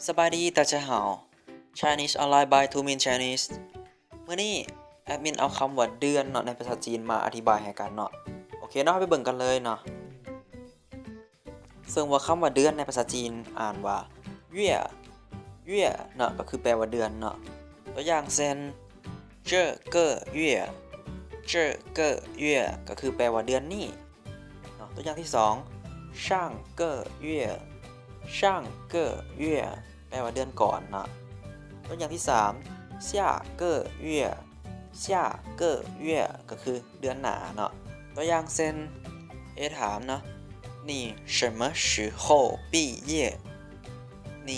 ສະບາຍດີ 大家好 Chinese Online by Two Min Chinese ມື້ນີ້ແອດມິນເອົາຄຳວ່າເດືອນເນາະ ໃນພາສາຈີນມາອະທິບາຍໃຫ້ກັນເນາະ. ໂອເຄເນາະ ເຮົາໄປເບິ່ງກັນເລີຍເນາະ. ເຊິ່ງວ່າຄຳວ່າເດືອນໃນພາສາຈີນອ່ານວ່າ 月 月 ເນາະ ກໍຄືແປວ່າເດືອນເນາະ. ຕົວຢ່າງເຊັ່ນ 这个月 这个月 ກໍຄືແປວ່າເດືອນນີ້ເນາະ. ຕົວຢ່າງທີສອງ 上个月 上个月 ແປວ່າເດືອນກ່ອນເນາະ. ຕົວຢ່າງທີສາມ 下个月 下个月 ກໍຄືເດືອນໜ້າເນາະ. ຕົວຢ່າງເຊັ່ນ A ถามເນາະ 你什么时候毕业 你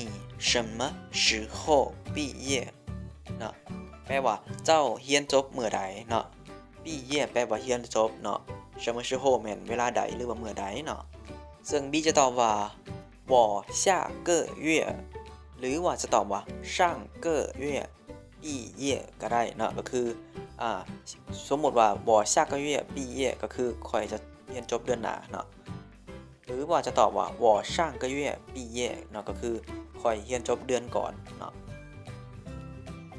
什么时候毕业 ເນາະ ແປວ່າເຈົ້າຮຽນຈົບເມື່ອໃດເນາະ. 毕业 ແປວ່າຮຽນຈົບເນາະ. 什么时候 ແມ່ນເວລາໃດ ຫຼືວ່າເມື່ອໃດເນາະ. ເຊິ່ງ B ຈະຕອບວ່າ 我下个月 ຫຼືວ່າຈະຕອບວ່າ 上个月 毕业 ກໍໄດ້ເນາະ. ກໍຄື ອ່າ ສົມມຸດວ່າ 我下个月毕业 ກໍຄືຂ້ອຍຈະຮຽນຈົບເດືອນໜ້າເນາະ. ຫຼືວ່າຈະຕອບວ່າ 我上个月毕业 ເນາະ ກໍຄືຂ້ອຍຮຽນຈົບເດືອນກ່ອນເນາະ.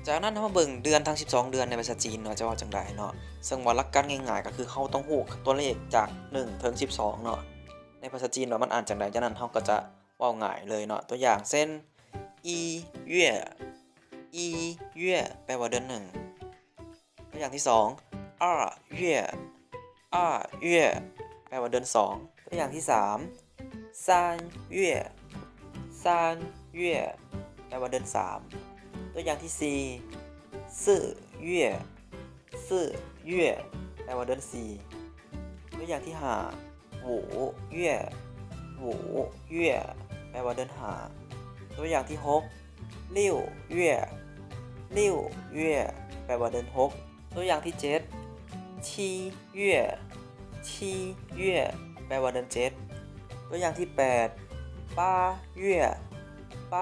ຈາກນັ້ນເຮົາມາເບິ່ງເດືອນທັງສິບສອງເດືອນໃນພາສາຈີນເນາະ ຈະເວົ້າຈັ່ງໃດເນາະ. ເຊິ່ງວ່າຫຼັກການງ່າຍໆ ກໍຄືເຮົາຕ້ອງຮູ້ຕົວເລກຈາກໜຶ່ງເຖິງສິບສອງເນາະ ໃນພາສາຈີນວ່າມັນອ່ານຈັ່ງໃດ, ຈາກນັ້ນເຮົາກໍຈະເວົ້າງ່າຍເລີຍເນາະ. ຕົວຢ່າງເຊັ່ນ 一月 一月 ແປວ່າເດືອນໜຶ່ງ. ຕົວຢ່າງທີສອງ 二月 二月 ແປວ່າເດືອນສອງ. ຕົວຢ່າງທີສາມ 三月 三月 ແປວ່າເດືອນສາມ. ຕົວຢ່າງທີສີ່ 四月 四月 ແປວ່າເດືອນສີ່. ຕົວຢ່າງທີຫ້າ 五月 五月 ແປວ່າເດືອນຫ້າ. ຕົວຢ່າງທີຫົກ 六月 六月 ແປວ່າເດືອນຫົກ. ຕົວຢ່າງທີເຈັດ 七月 七月 ແປວ່າເດືອນເຈັດ. ຕົວຢ່າງທີແປດ 八月 八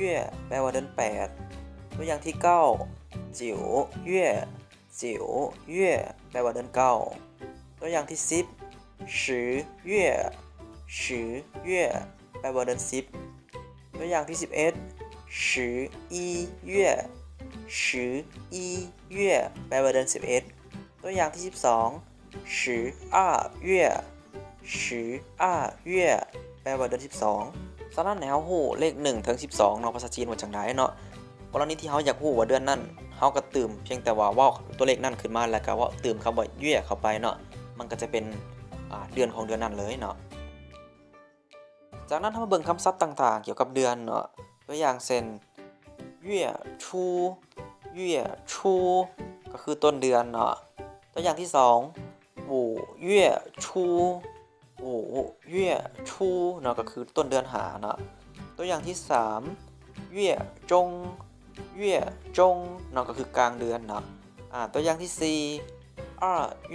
月 ແປວ່າເດືອນແປດ. ຕົວຢ່າງທີເກົ້າ 九月 九月 ແປວ່າເດືອນເກົ້າ. ຕົວຢ່າງທີສິບ 十月 十月 ແປວ່າເດືອນສິບ. ຕົວຢ່າງທີສິບເອັດ 十一月 十一月 ແປວ່າເດືອນສິບເອັດ. ຕົວຢ່າງທີສິບສອງ 十二月 十二月 ແປວ່າເດືອນສິບສອງ. ສະນັ້ນໃຫ້ເຮົາຮູ້ເລກໜຶ່ງເຖິງສິບສອງເນາະ ພາສາຈີນວ່າຈັ່ງໃດເນາະ. ກໍລະນີທີ່ເຮົາຢາກຮູ້ວ່າເດືອນນັ້ນ ເຮົາກໍຕື່ມ ພຽງແຕ່ວ່າເວົ້າຕົວເລກນັ້ນຂຶ້ນມາ ແລ້ວກໍເວົ້າ ຕື່ມຄຳວ່າ 月 ເຂົ້າໄປເນາະ ມັນກໍຈະເປັນ ອ່າ ເດືອນຂອງເດືອນນັ້ນເລີຍເນາະ. ຈາກນັ້ນເຮົາມາເບິ່ງຄຳສັບຕ່າງໆກ່ຽວກັບເດືອນເນາະ. ຕົວຢ່າງເຊັ່ນ 月初 月初 ກໍຄືຕົ້ນເດືອນເນາະ. ຕົວຢ່າງທີສອງ 五月初 五月初 ເນາະ ກໍຄືຕົ້ນເດືອນຫ້າເນາະ. ຕົວຢ່າງທີສາມ 月中 月中 ເນາະ ກໍຄືກາງເດືອນເນາະ. ອາ ຕົວຢ່າງທີສີ່ 二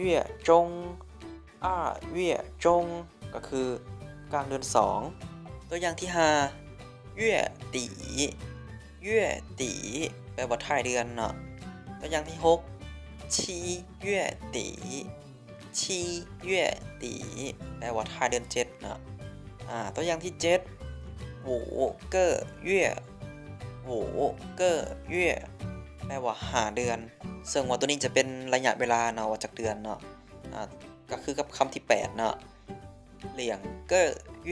月中 二月中 ກໍຄືກາງເດືອນສອງ. ຕົວຢ່າງທີຫ້າ 月底 月底 ແປວ່າທ້າຍເດືອນເນາະ. ຕົວຢ່າງທີຫົກ 七月底 七月底 ແປວ່າທ້າຍເດືອນເຈັດເນາະ. ອາ ຕົວຢ່າງທີເຈັດ 五个月 五个月 ແປວ່າຫ້າເດືອນ ເຊິ່ງວ່າຕົວນີ້ຈະເປັນໄລຍະເວລາເນາະ ວ່າຈັກເດືອນເນາະ. ອາ ກໍຄືກັບຄຳທີແປດເນາະ 两个月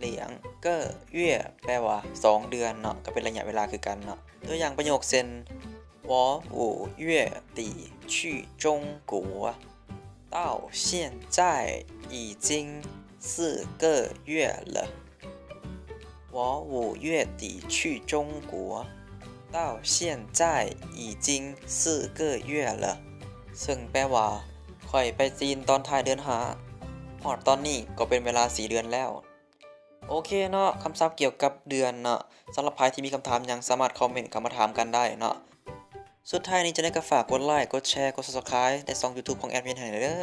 两个月 ແປວ່າສອງເດືອນເນາະ ກໍເປັນໄລຍະເວລາຄືກັນເນາະ. ຕົວຢ່າງປະໂຫຍກເຊັ່ນ 我五月底去中国 到现在已经四个月了。我五月底去中国，到现在已经四个月了。 ເຊິ່ງແປວ່າ ຂ້ອຍໄປຈີນຕອນທ້າຍເດືອນຫ້າ ຮອດຕອນນີ້ກໍເປັນເວລາສີ່ເດືອນແລ້ວ. ໂອເຄເນາະ ຄຳສັບກ່ຽວກັບເດືອນເນາະ. ສຳລັບໃຜທີ່ມີຄຳຖາມຫຍັງ ສາມາດຄອມເມັນເຂົ້າມາຖາມກັນໄດ້ເນາະ. ສຸດທ້າຍນີ້ ຈັ່ງໃດກໍຝາກກົດໄລ ກົດແຊ ກົດ Subscribe ໃນຊ່ອງ YouTube ຂອງແອດມິນໃຫ້ແດ່ເດີ.